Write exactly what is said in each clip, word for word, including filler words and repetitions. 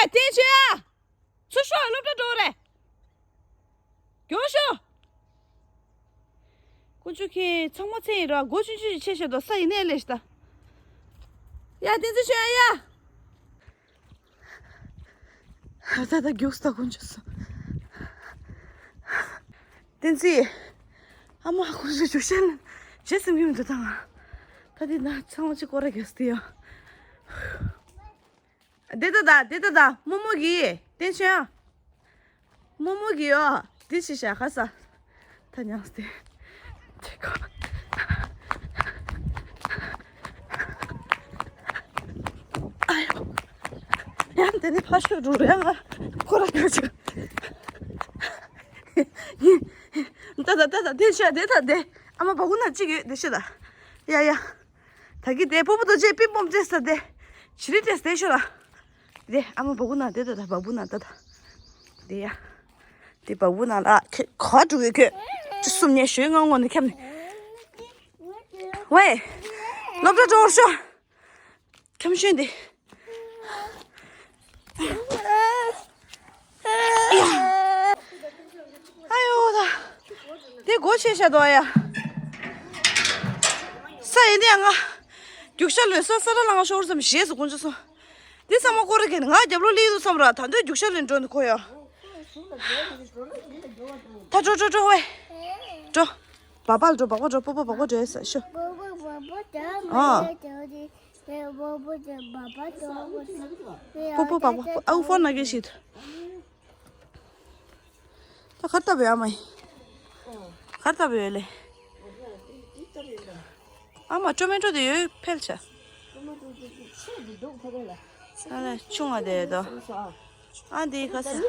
བསྟན་ཆོས་ཡ། ཚུར་ཤོག་སློབ་གྲྭ་འགྲོ་རེད། མགྱོགས་ཤོག་དཀོན་མཆོག་མཁྱེན། ཚང་མ་ཚེ་ཡིན་ར། སྒོ་ཆུང་ཆུང་ཞིག་ཕྱེ་བཞག་འདུག་ས་ཡིན་ནས་ལས་ཤི་ད། ཡ་བསྟན་ཆོས་ཡ། ད་ད་མགྱོགས་སུ་ད་དཀོན་མཆོག་སོ། བསྟན་ཆོས། ཨ་མ་དཀོན་མཆོག་རྒྱུག་ཤར་ལ་བྱེད་སེམས་ཀྱི་མི་འདུག་ད་ང་། ད་དེ་ན་ཚང་མ་ཅིག་སྐོར་ར་རྒྱག་སྟེ་ཡོད། དེ་ད་ད་དེ་ད་ད་རྨོ་མོ་གིས་བསྟན་ཆོས་ཡ། རྨོ་མོ་གིས་ཡོ། དེ་ཞིག་བྱ་ཁ་ས། ད་མྱངས་ཏེ། དེ་ཁོ། ཨ་ཡོ། ཡང་དེ་ནི་ཕ་ཤོད་འགྲོ་རེད་ང་། ཁོ་ར་ཁྱོད་ཅིག་ད་ད་ད་ད་དེ་ཤ་དེ་ད་དེ། ཨ་མ་བ་གུ་ན་གཅིག་ཡོད་དེ་ཤ་ད། ཡ་ཡ། ད་གི་དེ་སྤོ་བོ་དོ་ཅེ་པི་པོམ་ཅེ་ས་དེ། ཆི་རི་ཏེ་སྟེ་ཤོ་ར། དེ་ཨ་མ་བ་གུ་ན་དེ་ད་ད་བ་བུ་ན་ད་ད། དེ་ཡ། དེ་བ་བུ་ན་ལ་ཁེ་ཁ་དྲུག་གི་ཁེ། ཅི་སུམ་ཉེ་ཤོས་ངང་ངོ་ནི་ཁྱབ་ནི། ཝེ། སློབ་གྲྭ་འགྲོ་བར་ཤོག་ཁྱམས་ཤོད་འདི། ཨ་ཡོ་ད། དེ་སྒོ་ཕྱེ་བཞག་འདུག་ཨ་ཡ། ས་ཡིན་དེ་ང་། རྒྱུག་ཤར་ལོས་ས་ས་ར་ལང་ཤོར་ཙམ་ཞེས་སུ་དཀོན་མཆོག་གསུམ། དེ་ཚང་མ་སྐོར་ར་གན་ང་རྒྱབ་ལོགས་ལི་འདུག་བསམ་ར། ད་འདོད་རྒྱུག་ཤར་ལོས་འགྲོ་འདུག་ཁོ་ཡ། ད་འགྲོ་འགྲོ་འགྲོ་ཝེ། འགྲོ། བག་པ་ལ་འགྲོ། བག་པ་འགྲོ། སྤོ་པོ་བག་པ་འགྲོ་ཡ་ས་ཤོ། ཨ། སྤོ་པོ་བག་པ་ཨའུ་ཧྥོན་ན་གེ་ཤི་ད། ད་ཁར་ལྟ་བའི་ཨ་མ་ཡིན། ཁར་ལྟ་བའི་ལེ། ཨ་མ་ཊོ་མེ་ཊོ་དེ་ཡོད་ཕལ་ཆེ། ཨ་ལེ་ཆུང་ང་དེ་དོ། ཨ་འདི་ཁ་ས།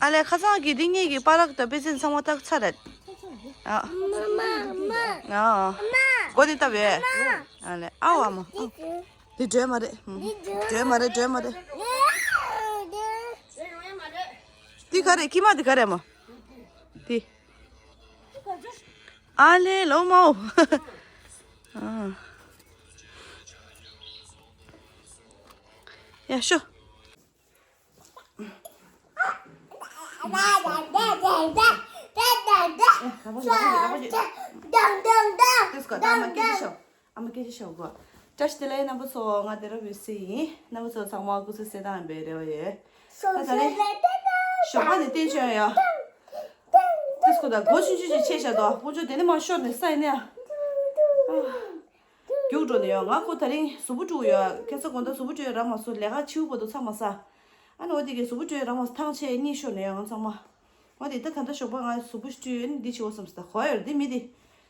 ཨ་ལེ་ཁ་སང་གི་འདི་ངེད་ཀྱི་པ་ལགས་དང་པེ་ཙེ་ཚང་མ་བཏགས་ཚར་རེད། ཨ། སྒོ་འདི་ལྟ་བའི། ཨ་ལེ་ཨའོ་ཨ་མ་ཨའོ། འདི་སྒྲོལ་མ་རེད། སྒྲོལ་མ་རེད། སྒྲོལ་མ་རེད། འདི་ག་རེད། ཁྱི་མ་འདི་ག་རེད་མ། འདི། ཨ་ལེ་ལོ་མའོ། ཨ། ཡ་ཤོ། ཨ་མ་སྐད་ཆ་ཤོད། བཀྲ་ཤིས་བདེ་ལེགས་རྣམ་པ་ཚོ། ང་དེ་ར་བི་སི་ཡིན། རྣམ་པ་ཚོ་ཚང་མ་སྐུ་གཟུགས་གསལ་ཐང་ཡིན་པའི་རེ་བ་ཡོད། ད་ད་རེས་ཞོགས་པ་ནས་བསྟན་ཆོས་ཡ། ཏིས་ཁོ་ད་སྒོ་ཆུང་ཆུང་ཅིག་ཕྱེ་བཞག་འདུག་དཀོན་མཆོག་དེ་ནས་མར་ཤོར་ནས་ས་ཡིན་ནས། རྒྱུགས་འགྲོ་ནས་ཡོད། ང་ཁོ་ད་རིང་གཟུགས་པོ་བཀྲུས་ཡོད། ཁ་སང་དགོང་དག་གཟུགས་པོ་བཀྲུས་ཡོད་རག་མ་སོང་། ལས་ཀ་ཕྱི་པོ་དུ་ཚང་མ་ཟ། ཨ་ནི་འོ་དེ་གའི་གཟུགས་པོ་བཀྲུས་ཡོད་རག་མ་སོང་། ཐང་ཆད་གཉིད་ཤོར་ནས་ཡོད་ང་ཚང་མ། འོ་དེ་ད་ད་ལྟ་ཞོགས་པ་ང་གཟུགས་པོ་བཀྲུས་ཡོད་ནི་འདི་བྱེད་འོ་བསམ་སོང་། ད་གོ་ཡོད་རེད་འདི་མི་འདི།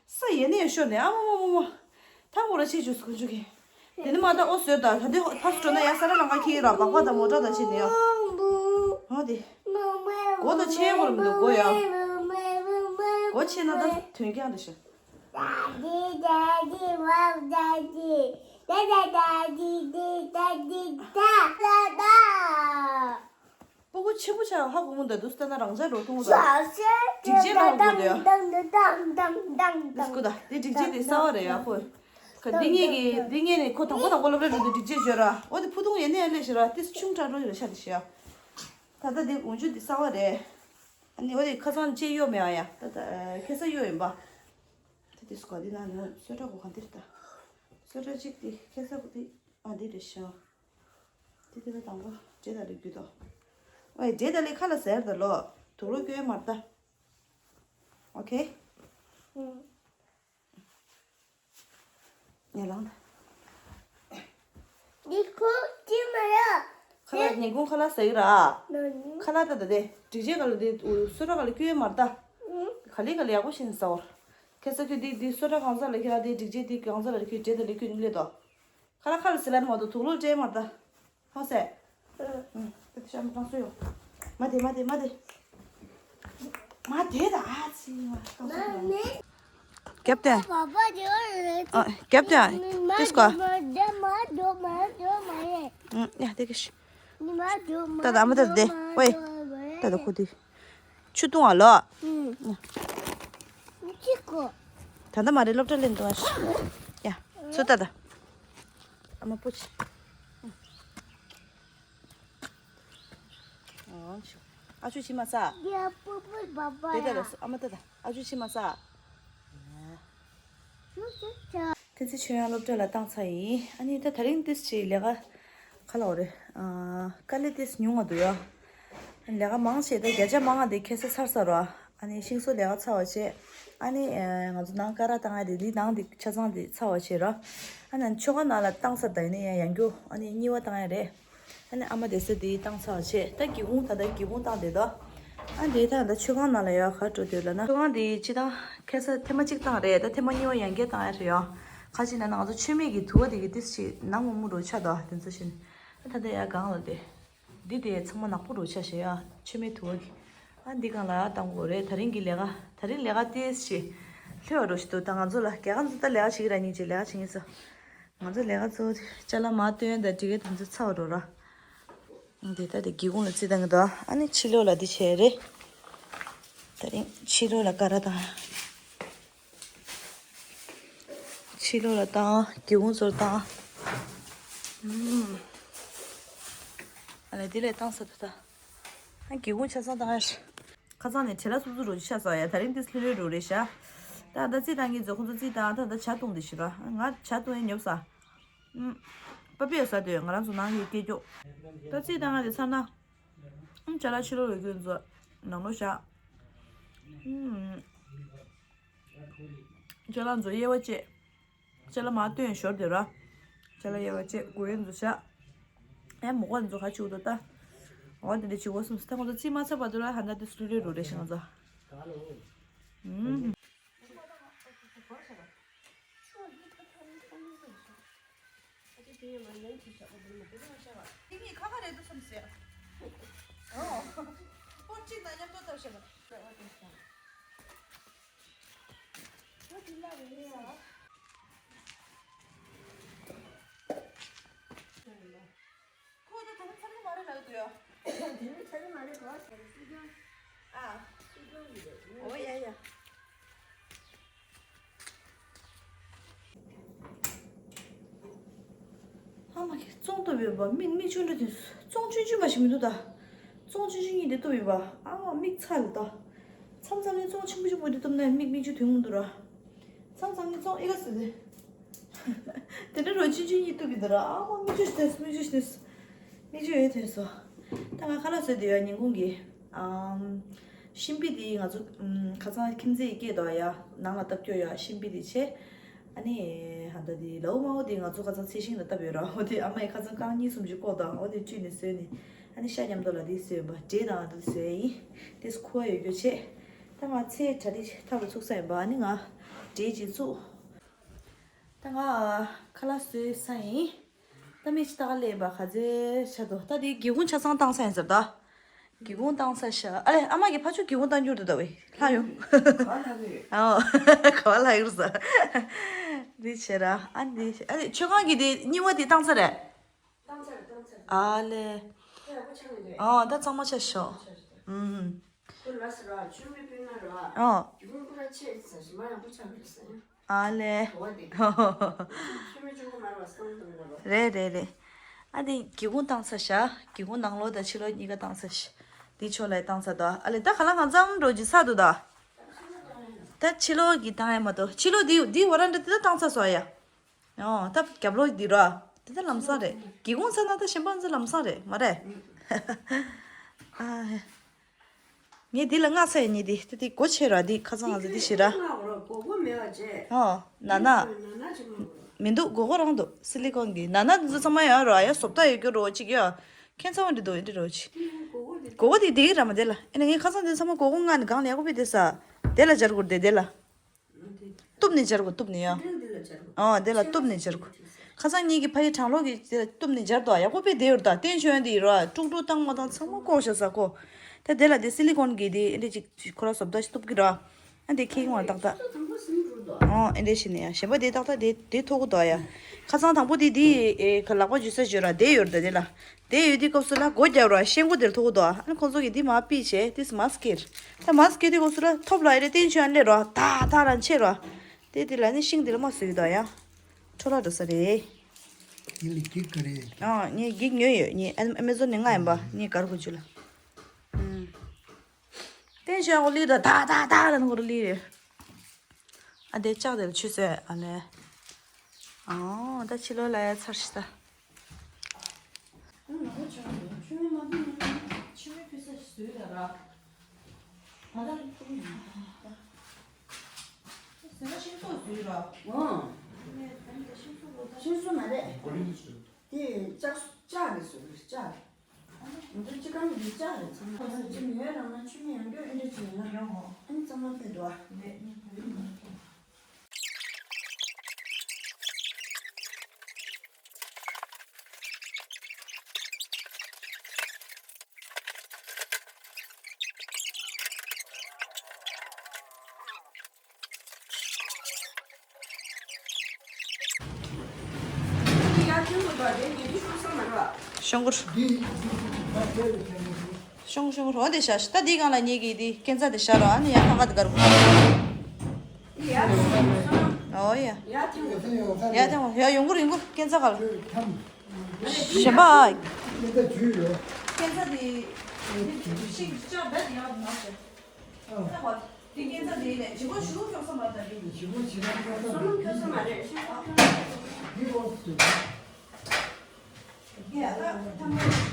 ས་ཡེ་ནས་ཤོར་ནས་ཨ་མ་མ་མ་མ། ཐང་པོ་ར་ཆེ་བཅུག་སུ་ཁོ་བཅུག་གི། དེ་ནི་མ་ད་ཨོ་ཟོས་ད་ད་དེ་ཕ་སུ་འགྲོ་ན་ཡ་ས་ར་ལང་ཀ་ཁྱི་ར་བག་པ་དང་མོ་ཊ་དང་ཕྱིན་ནས་ཡ། ཨོ་དེ། མགོ་དང་ཆེ་བོར་མི་འདུག་མགོ་ཡ། མགོ་ཆེ་ན་ད་དོན་རྐྱང་རེད་ཤག་སྤུ་གུ་ཆེན་པོ་ཆགས་ཧ་གོ་མོ་འདུག་ལྟ་ན་རང་ཅག་འགྲོ་ཐུང་ལ། སྒྲིག་ཆས་ལ་གོ་འདུག་ཡ། ལྟ་སྐུ་ད་དེ་སྒྲིག་ཆས་དེ་གསར་བ་རེད་ཡ་ཁོ། ག་འདི་ངེད་ཀྱི་འདི་ངེད་ནས་ཁོ་དང་པོ་དང་པོ་སློབ་གྲྭ་འགྲོ་དུས་སྒྲིག་ཆས་བྱོས་ར། འོ་དེ་ཕུ་ཐུང་ཡེ་ནས་ཡ་ལས་བྱོས་ར། དེ་ཆུང་དྲགས་འགྲོ་ཡོད་ར་ཤ་དེ་བྱོས་ཡ། ད་ལྟ་འདི་འོན་ཆུ་འདི་གསར་བ་རེད། ཨ་ནི་འོ་དེ་ཁ་སང་ཅེས་གཡོག་མེད་ཨ་ཡ། ད་ད་ཁ་སང་གཡོག་ཡིན་པ། དེ་དེ་སུ་ག་འདི་ན་ནི་སོ་ཊ་གོ་ག་འདིར་ད། སོ་ཊ་གཅིག་དེ་ཁ་སང་གོ་དེ་ཨ་འདི་རེད་ཤག་དེ་དེ་ད་དང་པོ་འབྲས་དང་ལས་རྒྱུ་དོ། ཨོའི་འབྲས་དང་ལས་ཁ་ལ་ཟེར་ད་ལོ། དུག་ལོག་སྐྱོན་མར་ད། ཨོ་ཁེ། ཉལ་ལང་ད། འདི་ཁོ་ཅི་མ་ར། ཁ་ལག་ཉིན་གུང་ཁ་ལག་ཟ་གི་ར། ཁ་ལག་ད་ད་དེ་སྒྲིག་ཆས་ག་ལ་དེ་སོ་ཊ་ག་ལ་སྐྱོན་མར་ད། ག་ལེ་ག་ལེ་ཡག་པོ་ཞིག་ཟ་བར། ཁ་ས་ཁྱོད་དེ་དེ་སོ་ཊ་གང་ཟག་ལ་ཁྱོད་ལ་དེ་སྒྲིག་ཆས་དེ་གང་ཟག་ལ་ཁྱོད་འབྲས་དང་ལས་ཁྱོད་སླེབས་དོ། ཁ་ལག་ཁ་ལ་ཟི་ལན་མ་གཏོགས་དུག་ལོག་སྤྲད་མ་ད། ཧང་སེ། ཨུ། ཨུ། ཏི་ཤ་མི་གཏོང་སུ་ཡོང་། མ་དེ་མ་དེ་མ་དེ། མ་དེ་ད་ཨ་ཙི་མ་གཏོང་སུ་ཡོང་། རྒྱབ་དེ། ཨ་རྒྱབ་དེ། ཏིས་ཀོ། ཨུ་ཡ་དེ་གི་ཤི། ད་ད་མ་ད་དེ། ཝེ། ད་ད་ཁོ་དེ། ཆུ་བཏུང་བ་ལོ། ཨུ། ཅི་ཀོ། ད་ད་མ་རེད་སློབ་གྲྭ་ལེན་འདུག་ཨ་ཤི། ཡ། ཚུར་ལྟ་ད། ཨ་མ་པོ་ཆི། ཨ་ཆུ་ཕྱི་མ་ས། དེ་ལྟ་ལ་ཨ་མ་ཏ་ཏ་ཨ་ཆུ་ཕྱི་མ་ས། བསྟན་འཛིན་ཆོས་དབྱངས་སློབ་གྲྭ་ལ་བཏང་ཚར་ཡིན། ཨ་ནི་ད་དེ་རིང་ཏིས་ཅིག་ལས་ཀ་ག་ལ་འོ་རེད། དཀའ་ལས་ཏིས་ཉུང་བ་འདུག་ཡ། ལས་ཀ་མང་ཆེ་ད་བརྒྱ་ཆ་མང་བ་དེ་ཁ་སང་ཚར་ཚར་རོ། ཨ་ནི་ཤིང་བཟོ་ལས་ཀ་ཚར་བ་བྱས། ཨ་ནི་ང་ཚོ་ནང་ཀ་ར་བཏང་ཡ་དེ་འདི་ནང་དེ་ཆ་ཚང་དེ་ཚར་བ་བྱས་རོ། ཨ་ནི་མཆོད་ཁང་ནང་ལ་བཏང་ཚར། ད་ཡིན་ན་ཡང་ཡང་རྒྱུ་ཨ་ནི་གཉིས་པ་བཏང་ཡ་རེད། ཨ་ནི་ཨ་མ་དེ་ཚོ་དེ་བཏང་ཚར་བ་བྱས། ད་སྒེའུ་ཁུང་ད་ལྟ་སྒེའུ་ཁུང་བཏང་བསྡད་དོ། ཨ་འདི་ད་ལྟ་མཆོད་ཁང་ནང་ལ་ཡ་ག་འགྲོ་འདོད་ལ་ན། མཆོད་ཁང་དེ་སྤྱི་བཏང་ཁ་སང་ཐེངས་མ་གཅིག་བཏང་རེད། ད་ཐེངས་མ་གཉིས་པ་ཡང་བསྐྱར་བཏང་ཡ་རེད་ཡ། ཁ་ཅིག་ན་ན་ང་ཚོ་མཆོད་མེ་གི་དུ་བ་དེ་གི་ཏིས་ཅིག་ནག་མོག་མོག་རུ་ཆགས་འདུག་དེ་ཚོ་བཞིན། ཨ་ད་ལྟ་ཡ་གང་ལ་དེ། འདི་དེ་ཚང་མ་ནག་པོ་རུ་ཆགས་ཤག་ཡ། མཆོད་མེ་དུ་བ་གི། ཨ་འདི་གང་ལ་བཏང་དགོས་རེད། ད་རིང་གི་ལས་ཀ་ད་རིང་ལས་ཀ་ཏིས་ཅིག་ལྷོད་པ་རུ་ཞིག་འདུག་ད་ང་ཚོ་ལ་རྒྱ་གར་ཚོ་ད་ལས་ཀ་བྱེད་ཀྱི་ར་ཉིན་གཅིག་ལས་ཀ་བྱེད་ངེས་སོ། ང་ཚོ་ལས་ཀ་གཙོ་བོ་དེ་ཅ་ལག་མར་སྟོན་དང་འགྲིག་གི་དེ་ཚོ་ཚར་བ་འགྲོ་ར། འདི་ལྟ་དེ་སྒེའུ་ཁུང་ལ་རྩི་བཏང་གི་འདུག་ཨ་ནི་ཕྱི་ལོགས་ལ་འདི་བྱས་རེད། ད་རིང་ཕྱི་ལོགས་ལ་ཀ་ར་བཏང་། ཕྱི་ལོགས་ལ་བཏང་། སྒེའུ་ཁུང་ཚོར་བཏང་། ཨ་ལས་འདི་ལས་བཏང་ས་ད་ད། ཨ་སྒེའུ་ཁུང་ཆ་ཚང་བཏང་ཡ། ཁ་སང་ནས་བྲེལ་ལ་སུབ་སུབ་རོ་ཅིག་ཆགས་སོང་ཡ། ད་རིང་ཏིས་ལྷོད་ལྷོད་རོ་རེད་ཤག་ད་ད་རྩི་བཏང་གི་ཚོ་ཁོ་ཚོ་རྩི་བཏང་། ད་ད་ཇ་བཏུང་དེ་ཤི་ར། ང་ཇ་བཏུང་ཡ་ཉོབ་ས། ཨུམ། པ་པི་ཡ་ཟ་དུས་ང་རང་ཚོ་ནང་གི་སྐད་ཅོག་ད་རྩི་བཏང་ང་དེ་ཚར་ན། ཨུམ་ཅ་ལག་ཕྱི་ལོགས་ལ་སྐྱོན་ཚོ་ནང་ལོགས་བཞག་ཨུམ། ཅ་ལག་ཚོ་དབྱེ་བ་བཅད། ཅ་ལག་མར་བཏོན་ཞོར་དེ་ར། ཅ་ལག་དབྱེ་བ་བཅད། གོས་ཡུན་ཚོ་བཞག་ཡ་མོག་པ་ཚོ་ཁ་ཆུ་དོ་ད། འོ་དེ་འདྲ་བྱེད་དགོས་སོང་ཟེར། ད་ང་ཚོ་རྩིས་མ་ཚར་བར་དུ་ལ་ཧ་ན་དེ་སུ་རེ་རུ་རེ་ཞིག་ང་ཚོ། ཨུམ། དེ་གཉིས་ཁ་ཁ་རེད་འདུག་བསམ་ཟེར། ཨོ། པོ་གཅིག་ན་མཉམ་དུ་བཏབ་ཤག་ཁོ་ད་ད་ཚར་གི་མ་རེད་ལབ་འདུག་ཡ། དེ་ནི་ཚར་གི་མ་རེད་གོ། ཨ། ཨོ་ཡ་ཡ། ཨ་མ་གི་བཙོང་ཐུབ་ཡོད་པ། མིག་མིག་ཆུ་འདྲ་དེ་བཙོང་ཆུན་ཆུན་མ་ཞིག་མི་འདུག་ད། བཙོང་ཆུན་ཆུན་གཉིས་དེ་བཏུབ་ཡོད་པ། ཨ་མ་མིག་ཚ་ལ་ད། མཚམས་མཚམས་ནས་བཙོང་ཆེན་པོ་ཆེན་པོ་དེ་བཏུབ་ན་མིག་མིག་ཆུ་ཐོན་གི་འདུག་ར། མཚམས་མཚམས་ནས་བཙོང་ཨི་ག་སི་དེ། དེ་འདྲ་རོ་ཆུན་ཆུན་གཉིས་བཏུབ་ཀྱི་འདུག་ར། ཨ་མ་མིག་ཆུ་ཞིག་ཐོན་སོང་། མིག་ཆུ་ཞིག་ཐོན་སོང་། མིག་ཆུ་ཡོད་ཐོན་སོང་། ད་ང་ཁ་ལག་བཟོས་དེ་ཡོད་ཉིན་གུང་གི། ཨམ། ཤིང་པི་དེ་ང་ཚོ་ཨམ། ཁ་སང་ཁྱིམ་མཚེས་སྐྱེས་དོ་ཡ། ནང་ལ་བཏབ་སྐྱོ་ཡ་ཤིང་པི་དེ་ཆེ། ཨ་ནི། ཧ་ད་དེ་ལའུ་མ་འོ་དེ་ང་ཚོ་ཁ་སང་ཚེ་ཤིང་ལ་བཏབ་ཡོད་ར། འོ་དེ་ཨ་མ་ཡི་ཁ་སང་རྐང་གཉིས་གསུམ་ཅིག་བཀོག་དང་འོ་དེ་བཅུས་ནས་བཟོས་ནས། ཨ་ནི་ཤ་མཉམ་དུ་ལ་དེ་བཟོས་པ་འབྲས་དང་དེ་བཟོས་ཡིན། དེ་ཁུ་བ་ཡོད་རྒྱུ་བྱས། ད་ང་ཚེ་གྲ་དེ་ཐབ་ལ་ཚུགས་ས་ཡིན་པ། ཨ་ནི་ང་འབྲས་ཅིག་བཙུགས། ད་ང་ཁ་ལག་བཟོས་ས་ཡིན། ད་མི་ཅི་ད་ག་ལས་པ་ག་ཚོད་ཆ་དོ། ད་དེ་སྒེའུ་ཁུང་ཆ་ཚང་བཏང་ས་ཡིན་ཟེར་ད། སྒེའུ་ཁུང་བཏང་ས་ཤ། ཨ་ལེ་ཨ་མ་གི་ཕ་ཆུ་སྒེའུ་ཁུང་བཏང་རྒྱུར་དུ་ད་བས་ལྷ་ཡོང་། ག་བ་ལྷ་གི་ཡོད། ཨོ། ག་བ་ལྷ་ཡོང་ས། འདི་བྱེད་ར། ཨ་འདི་ཨ་ལེ་མཆོད་ཁང་གི་དེ་རྙིང་བ་དེ་བཏང་ས་རེད། བཏང་ཚར་བཏང་ཚར། ཨ་ལེ། ད་ཡག་པོ་ཆགས་ཀྱི་འདུག་ཨོ་ད་གཙང་མ་ཆགས་ཤོག་ཆགས་ཤོག་ཨུམ། ཁོ་ལ་ཟེར་བ་ཆུ་མི་ཕུལ་ན་ར། ཨོ། རྒྱུན་པུ་ར་ཆེ་ཟེར་ཞིག་མ་ཡག་པོ་ཆགས་རེད་ཟེར། ཨ་ལེ། གོ་བ་དེ། ཆུ་མི་ཆུང་གོ་མ་ར་བ་སང་དང་གོ་བ། རེད་རེད་རེད། ཨ་དེ་སྒེའུ་ཁུང་བཏང་ས་ཤ། སྒེའུ་ཁུང་ནང་ལོགས་དང་ཕྱི་ལོགས་གཉིས་ཀ་བཏང་ས་ཤ། དེ་ཕྱོགས་ལ་བཏང་ས་དོ། ཨ་ལེ་ད་ག་ལ་ང་ཙམ་འགྲོ་རྒྱུ་ས་འདུག་ད། ད་ཕྱི་ལོགས་ཀྱི་བཏང་ཡ་མ་གཏོགས་ཕྱི་ལོགས་འདི་འདི་བ་ར་འདྲ་དེ་ད་བཏང་ས་སོ་ཡ། ཨོ་ད་རྒྱབ་ལོགས་འདི་ར། དེ་ད་ལམ་སང་རེད། སྒེའུ་ཁུང་ཚ་ན་ད་གཞན་པ་ཚོ་ལམ་སང་རེད་མ་རེད། ཨ། ངས་འདི་ལ་སྔགས་ཚ་ཡི་ཉེ་འདི་ད་འདི་སྒོ་ཕྱེ་ར། འདི་ཁ་སང་ང་ཚོ་འདི་ཞེ་ར། སྒོ་སྒོ་མེད་པ་བྱས། ཨོ་ན་ན། ན་ན་ཅིག་མ་དགོས། མི་འདུག་སྒོ་སྒོ་རང་འདུག་སི་ལི་ཀོན་གི་ན་ན་འདི་ཚོ་ཚང་མ་ཡོད་ར། ཡ་བཟོ་ལྟ་ཡོད་རྒྱུ་རོ་གཅིག་ཡ། ཁྱད་མཚར་བ་འདི་འདུག་འདི་རོ་གཅིག་སྒོ་སྒོ་འདི་འདི་ར་མ་དེ་ལ། ཨེ་ན་ངས་ཁ་སང་འདི་ཚང་མ་སྒོ་སྒོ་མངགས་ནས་གང་ལ་ཡག་པོ་བི་དེ་ས། དེ་ལ་སྦྱར་དགོས་རེད་དེ་དེ་ལ། གཏུབ་ནས་སྦྱར་དགོས། གཏུབ་ནས་ཡ། འདི་ལ་སྦྱར་དགོས། ཨ་འདི་ལ་གཏུབ་ནས་སྦྱར་དགོས། ཁ་སང་ཉིད་ཀྱི་ཕ་གི་གྲང་ལོག་གི་དེ་ལ་གཏུབ་ནས་སྦྱར་དོ། ཡག་པོ་དཔེ་བསྡད་ཡོད་ད། བསྟན་ཆོས་འདི་ཡོད་ར། དཀྲུག་དཀྲུག་བཏང་མ་བཏང་ཚང་མ་བཀོག་བཞག་ས་ཁོ། ད་དེ་ལ་དེ་སི་ལི་ཀོན་གི་དེ་ཨེ་འདྲ་ཅིག་ཁོ་ར་བཟོ་ལྟ་ཞིག་གཏུབ་གི་ར། ཨ་དེ་ཁྱེད་ཀྱི་ངོ་ཏག་ཏག་ཨོ་ཨེ་འདྲ་ཞིག་ནས་ཡ་གཞན་པ་དེ་ཏག་ཏག་དེ་དེ་ཐོག་གི་དོ་ཡ། ཁ་སང་དང་པོ་དེ་དེ་ཨེ་ཁ་ལག་པ་འཇུ་ས་འཇུ་ར་དེ་ཡོད་ར་ད་དེ་ལ། དེ་ཡོད་དུས་སྐབས་སུ་ལ་སྒོ་རྒྱབ་ར་ཤེལ་སྒོ་དེར་ཐུག་དོ། ཨ་ནི་ཁོང་ཚོ་གིས་འདི་མར་ཕུད་བྱས་དེས་མར་སྐྱེལ། ད་མར་སྐྱེལ་དུས་སྐབས་སུ་ལ་ཐོབ་ལ་ཨེ་རེ་བསྟན་ཆོས་ཨ་ནི་ལས་རོ་ད་ད་རང་ཆེ་རོ། དེ་དེ་ལ་ནི་ཤིང་དེ་ལ་མ་བཟོས་དོ་ཡ། འཕྲོ་བརླག་འགྲོ་ས་རེད། ངས་ལ་འགྱིག་ག་རེ། ཨ་ངས་འགྱིག་ཉོས་ཡོད། ངས་ཨ་ཨ་མེ་ཛོན་ནས་མངགས་ཡིན་པ། ངས་གར་དགོས་རྒྱུ་ལ། ཨེ་ཞའོ་ལི་ད་ད་ད་ད་ལ་ནོར་ལི་རེད། ཨ་དེ་ལྕགས་དེ་ལ་ཆུ་ཟོས་ཨ་ལེ། ཨོ་ད་ཕྱི་ལོགས་ལ་ཡ་ཚར་ཤི་ད། ཆུ་མིག་ཕུད་ས་ཞིག་བཟོས་ལ་ར། ད་ད་ལ་ཐུག་ཡིན། ཟོས་ན་ཤིང་ཏོག་བཟོས་ར། ཨོ། ཤིང་ཏོག་ལོ་ད། ཤིང་ཏོག་མ་རེད། དེ་ལྕགས་ལྕགས་རེད་ཟེར་ལྕགས་རེད། འདི་ཅི་གང་གི་ལྕགས་རེད་ཚང་མ་ཅི་མི་ཡོད་རང་ན་ཆུ་མི་ཡང་འགྱོད་འདྲ་ཅི་ཡིན་ན་ཡོང་ཨ་ནི་ཚང་མ་ཕེབས་འདུག་ཨ། ཤོང་གུར། ཤོང་གུར་ཤོང་གུར། འོ་དེ་ཤ་ཤ་ད་འདི་གང་ལ་ཉེ་གི་འདི་སྐས་འཛེག་དེ་ཤ་རོ་ཨ་ནི་ཡ་ཐང་ག་དེ་གར་གུ། ཨོ་ཡ། ཡ་ཐང་ཡ་ཡོང་གུར་ཡོང་གུར་སྐས་འཛེག་ག་ལ། གཞན་པ། སྐས་འཛེག་དེ་ཤིག་ཅག་བེད་ཡག་མ་ཤེས། ཨ། ད་བ། དེ་སྐས་འཛེག་དེ་ལས་ཇི་གོ་ཞུ་ཁྱོག་ས་མ་ད་དེ། ཇི་གོ་ཇི་ལ་ཁྱོག་ས་མ་ཁྱོག་ས་མ་རེད་ཤེས་པ། འདི་འོག་ཏུ། ཡ་ད་ཐམ་པ་ཞིག་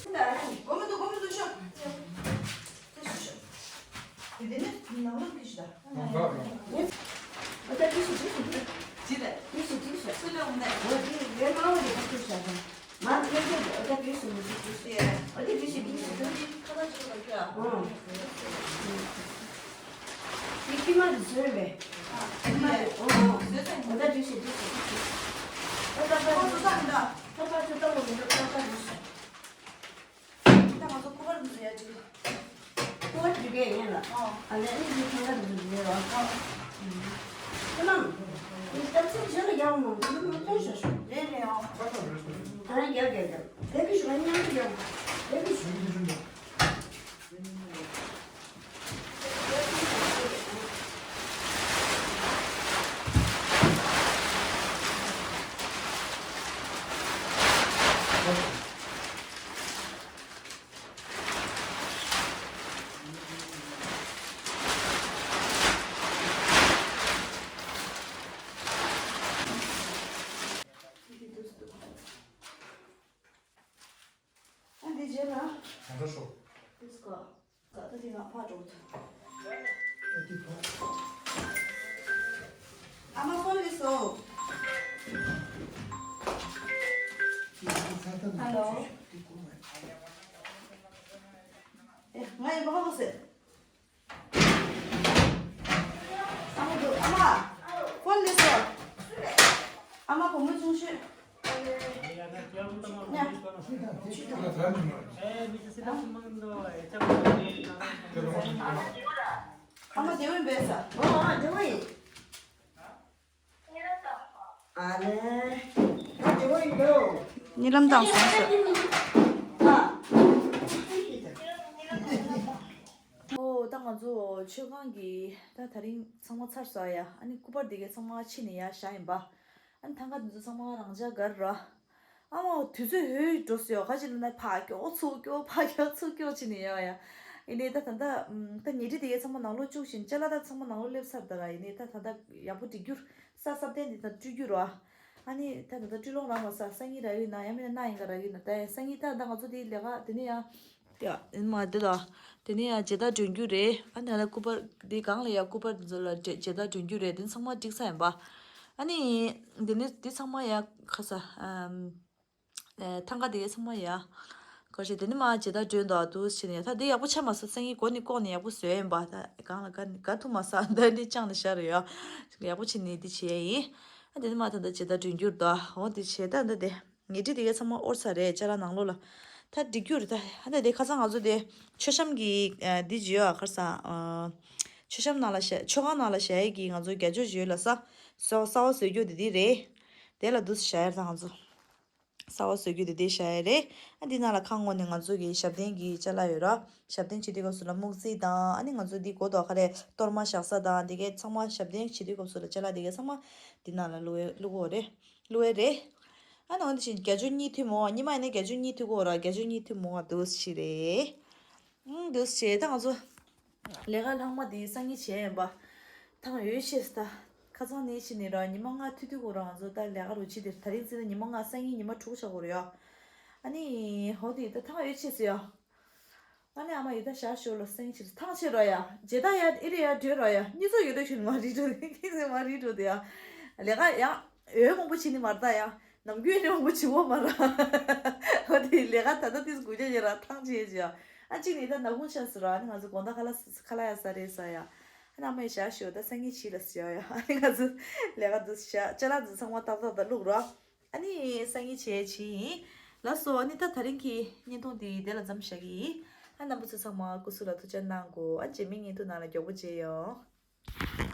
ད། ད་གོ་མི་འདུག་གོ་མི་འདུག་ཤོག་དེ་ནས་ནང་ལོགས་ཀྱི་ཞིག་ད། ཨ་ད་དེ་ཞིག་དེ་ཞིག་དེ། ཅི་རེད། དེ་ཞིག་དེ་ཞིག་སུ་ལ་འོང་ནས། འོ་དེ་ངའི་མ་འོ་དེ་ཁ་ཐུག་བཞག་དང་། མ་དེ་ཁ་ཐུག་འོ་ད་དེ་ཞིག་མི་ཞིག་དེ་ཞིག་འོ་དེ་དེ་ཞིག་དེ་ཞིག་དེ། ཁ་ཐག་ཆོད་པ་ཁྱོད་ཨ། འོ། དེ་ཁྱི་མ་དེ་བཟོས་པས། ཁྱི་མ་དེ་འོ། བཟོས་ཚར་འོ་ད་དེ་ཞིག་དེ་ཞིག་དེ་ཞིག་འོ་ད་ད་ཁོ་ཚོ་ད་མི་འདྲ། ད་ད་ཁྱོད་ད་འོ་མི་འདྲ་ད་ད་དེ་ཞིག་ད་ང་ཚོ་སྐུ་པར་འདི་ཚོ་ཡར་སྒྲིག་སྐུ་པར་སྒྲིག་གི་ཡིན་ལ། ཨ་ལས་ཨེ་འདི་ཐང་ག་འདི་ཚོ་སྒྲིག་གི་རོགས། ཨ། ཁྱེད་རྣམས། འདི་སྟབས་ཚིག་བྱེད་ལ་རྒྱག་མོ་འདི་ནི་མ་སྟོན་ཤོག་ཤོག་རེད་རེད་ཨ། ཨ་རྒྱག་རྒྱག་རྒྱག་དེ་གི་ཞུ་བ་མཉམ་དུ་རྒྱག་དེ་གི་ཞུ། ཨ་འདི་རྗེས་ལ། གང་འདྲ་ཤོག་དེ་སྐོར། ད་ལྟ་དེ་ང་ཕར་འགྲོ་ཐུབ། ཨ་འདི་ཕར། ཨ་མ་ཕོན་ལས་སོ། ཧ་ལོ། ཨེ་ང་ཡིན་པ་ཧ་གོ་སོང་། ཨ་མ་འདུག་ཨ་མ། ཕོན་ལས་སོ། ཨ་མ་བུ་མོ་ཆུང་ཤོས། ཨ་མ་དེ་བས་འབད་ས། ཨོ་ཨ་དེ་བས་ཡིན། ཨ་ལེ། ད་དེ་བས་ཡིན་འདུག་གཉིད་ལམ་བཏང་སོང་ཟེར། ཨ། ཨོ་ད་ང་ཚོ་མཆོད་ཁང་གི་ད་དེ་རིང་ཚང་མ་ཚར་སོང་ཡ། ཨ་ནི་སྐུ་པར་དེ་གའི་ཚང་མ་ཕྱི་ནས་ཡར་བཞག་ཡིན་པ། ཨ་ནི་ཐང་ག་དེ་ཚོ་ཚང་མ་རང་འཇགས་ག་ར། ཨ་མ་དུས་ཚོད་ཧོལ་འགྲོ་སོང་ཡ། ག་ཅི་ལབ་ན་ཕར་སྐྱོག་ཚུར་སྐྱོག་ཕར་སྐྱོག་ཚུར་སྐྱོག་བྱས་ནས་ཡོད་ཡ། ཡིན་ནའི་ད་ད་ལྟ་ཨམ་ད་ཉལ་ཁྲི་དེ་གའི་ཚང་མ་ནང་ལོགས་བཅུག་བཞིན་ཅ་ལག་ད་ཚང་མ་ནང་ལོགས་སླེབས་ཚར་ད་ར། ཡིན་ནའི་ད་ད་ལྟ་ཡག་པོ་སྒྲིག་རྒྱུ། ས་སྲ་བརྟན་དེ་ད་སྤྲུལ་རྒྱུ་ར། ཨ་ནི་ད་ད་ད་སྤྲུལ་ལོང་རག་མ་སོང་། སང་ཉིན་རག་གི་ཡིན་ན་ཡང་མིན་ན་གནངས་ཉིན་ག་རག་གི་ཡིན་ན། ད་ཡང་སང་ཉིན་ད་ད་ང་ཚོ་དེའི་ལས་ཀ་དེ་ནས་ཡང་། ཡ་ཨིན་མ་དེ་ད། དེ་ནས་ཡང་མཇལ་དར་སྒྲོན་རྒྱུ་རེད། ཨ་ནི་ད་སྐུ་པར་དེ་སྒང་ལ་ཡང་སྐུ་པར་དེ་ཚོ་ལ་མཇལ་དར་སྒྲོན་རྒྱུ་རེད། དེ་ཚང་མ་འགྲིག་ས་ཡིན་པ། ཨ་ནི། དེ་ནས་དེ་ཚང་མ་ཡང་ཁ་ས་ཨམ། ཨེ་ཐང་ག་དེ་གའི་ཚང་མ་ཡ། གོ་ཤེས་དེ་ནི་མ་མཇལ་དར་སྒྲོན་འདུག་འདུག་བྱས་ནས་ད་དེ་ཡག་པོ་ཆགས་མ་སོང་། སང་ཉིན་མགོ་ནས་ལྐོག་ནས་ཡག་པོ་བཟོས་ཡིན་པ། ད་གང་ལ་དགའ་དགའ་ཐུབ་མ་སོང་། ད་འདི་བཅངས་ནས་བཞག་རེད་ཡ། ཡག་པོ་བྱས་ནས་འདི་བྱས་ཡིན། ཨ་དེ་ནི་མ་ད་ད་མཇལ་དར་སྒྲོན་རྒྱུ་རེད་ད། འོ་དེ་བྱས་ད་ད་དེ་ཉལ་ཁྲི་དེ་གའི་ཚང་མ་དབོར་ཚར་རེད། ཅ་ལག་ནང་ལོགས་ལ། ད་འགྲིག་རྒྱུ་རེད་ད། ཨ་ད་དེ་ཁ་སང་ང་ཚོ་དེ་མཆོད་བཤམས་ཀྱི་ཨ་འདི་བརྗོད་ཡ་ཁར་སང་ཨ། མཆོད་བཤམས་ནང་ལ་བཞག་མཆོད་ཁང་ནང་ལ་བཞག་ཡས་ཀྱི་ང་ཚོ་རྒྱ་ཇོ་བརྗོད་ལ་ས། ས་གསར་པ་བཟོས་རྒྱུ་དེ་འདི་རེད། དེ་ལ་འདུག་སེ་བཞག་ཡ་རེད་ད་ང་ཚོ། གསར་པ་བཟོ་རྒྱུ་དེ་དེ་བཞག་ཡ་རེད། ཨ་འདི་ནང་ལ་ཁང་ངོ་ནས་ང་ཚོ་གི་ཞབས་བརྟན་གྱི་ཅ་ལག་ཡོད་ར། ཞབས་བརྟན་བྱེད་དུས་སྐབས་སུ་ལ་སྨུག་རྩི་དང་། ཨ་ནི་ང་ཚོ་འདི་སྒོ་ཐོག་ཁ་རེ་གཏོར་མ་བཞག་ས་དང་། འདི་གའི་ཚང་མ་ཞབས་བརྟན་བྱེད་དུས་སྐབས་སུ་ལ་ཅ་ལག་འདི་གའི་ཚང་མ་འདི་ནང་ལ་བླུག་ཡ་བླུག་གོ་རེད། བླུག་ཡ་རེད། ཨ་ནི་འོ་འདི་བཞིན་རྒྱ་ཇོ་གཉིད་ཐུབ་མོ། ཉི་མ་ཡིན་ན་རྒྱ་ཇོ་གཉིད་ཐུབ་གོ་ར། རྒྱ་ཇོ་གཉིད་ཐུབ་མོ་བ་འདུག་སེ་རེད། ཨང་། འདུག་བྱས་ད་ང་ཚོ་ལས་ཀ་ལྷག་མ་དེ་སང་ཉིན་བྱས་ཡིན་པ། ཐང་ཡོད་ཤེས་ད། ཁ་སང་ནས་ཕྱིན་ནས་ར་ཉི་མ་ལྔ་ཐུག་དུས་གོ་ར་ང་ཚོ་ད་ལས་ཀ་རུ་ཕྱིན་དེ་ད་རིང་ཚེ་ན་ཉི་མ་ལྔ་སང་ཉིན་ཉི་མ་དྲུག་ཆགས་གོ་རེད་ཡ། ཨ་ནི་ཧོ་དེ་ད་ཐང་ཡོད་ཤེས་ཡ། ཨ་ནི་ཨ་མ་ཡི་ད་ཞག་ཞོ་ལ་སང་ཉིན་ཕྱིན་ཐང་ཆད་ར་ཡ། ཇེ་ད་ཡ་ཨི་རེ་ཡ་བྲོས་ར་ཡ། གཉིས་ཚོ་ཡོད་དོ་ཤུན་མ་རིག་འགྲོ་དེ་ཁྱེད་ཚོ་མ་རིག་འགྲོ་དེ་ཡ། ལས་ཀ་ཡ་འོས་མང་པོ་བྱེད་ནི་མ་རེད་ད་ཡ། ནམ་རྒྱུན་ནི་མང་པོ་བྱེད་འོ་མ་ར། ཨོ་དེ་ལས་ཀ་ད་ལྟ་དུས་དགུ་བརྒྱ་ཡོད་ར་ཐང་ཆད་ཅི་ཡ། ཨ་གཅིག་ནི་ད་ནག་ཁུང་ཆགས་སུ་ར། ཨ་ནི་ང་ཚོ་དགོང་དག་ཁ་ལག་ཁ་ལག་ཡ་ས་རེད་ས་ཡ། ཨ་ནི་ཨ་མ་ཡི་ཞག་ཞོ་ད་སང་ཉིན་ཕྱིན་ལ་ཟེར་ཡ། ཨ་ནི་ང་ཚོ་ལས་ཀ་འདི་ཞག་ཅ་ལག་འདི་ཚང་མ་ཏག་ཏག་ད་བླུགས་ར། ཨ་ནི་སང་ཉིན་བྱས་ཕྱིན། ལགས་སོ། ཨ་ནི་ད་ད་རིང་གི་བརྙན་ཐུང་འདི་དེ་ལ་མཚམས་བཞག་གི་ཡིན། ཨ་རྣམ་པ་ཚོ་ཚང་མ་སྐུ་གཟུགས་ལ་ཐུགས་ཅག་གནང་དགོས། ཨ་རྗེས་མའི་བརྙན་ཐུང་ནང་ལ་མགྱོགས་པོ་མཇལ་ཡོང་།